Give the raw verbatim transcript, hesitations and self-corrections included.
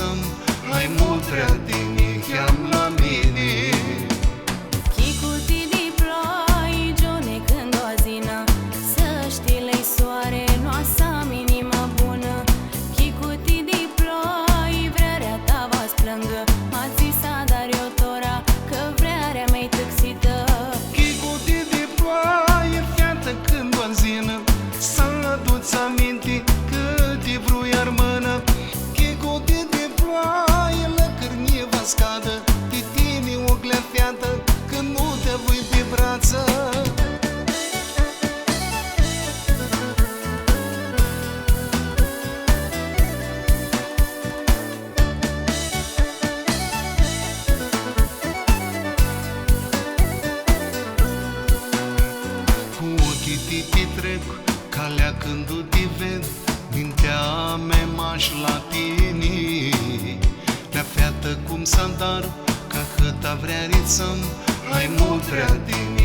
Ai multu vrea tini cama la mini. Chicuti di ploi, gione, cãndu u azinã, s-shtii, lei soare, nu-i minimã bunã. Chicuti di ploi, vrearea ta va s-plãngã, ma tsi s-adar io tora, cã vrearea mea-i tãxitã. Chicuti di ploi, featã, cãndu u azinã, s-aduts aminti cã ti vrui armãnã. Chicuti di ploi, lãcrinj va s-cadã, ti tini, oclea featã, cã nu ti avui pi bratsã. Cu ocljilj ti pitrec, calea cãndu ti ved, mintea mea mash la tini. Lea featã, cum s-adar, cã ahãtã vreari ts-am, ai multu vrea tini.